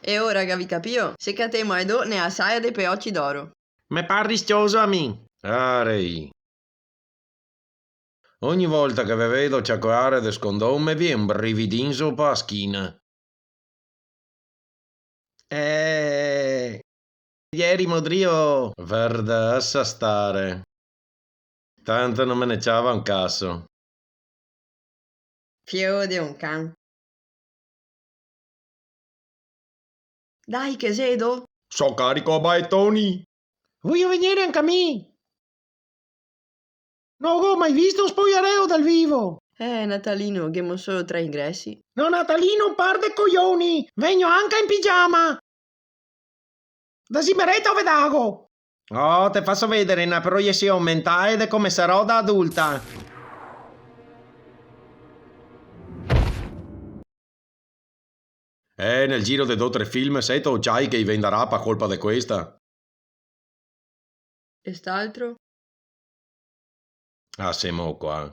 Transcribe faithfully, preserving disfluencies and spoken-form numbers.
E ora gavì capìo? Se catemo a e do ne a saia de peoci d'oro. Me par riscioso a mi. Arei. Ogni volta che ve vedo ciacołare de scondon me vien un brividin sopo a schina. Eh, ierimo drio, varda, asa stare. Tanto no me ne ciava un caso. Fieo de un can. Dai, che xe do. So carico a baetoni. Voio vegnere anca mi. No go mai visto un spoiareo dal vivo. Eh, Natalino, ghemo solo tre ingresi. No, Natalino, un par de coioni. Vegno anca in pigiama. Da zimereta o ve dago. Oh, te faso vedere na proiesion mentale de come sarò da adulta. Eh, nel giro de do tre film, seto ociai che i vendarà pa colpa de questa. E st'altro? Ah, semo qua.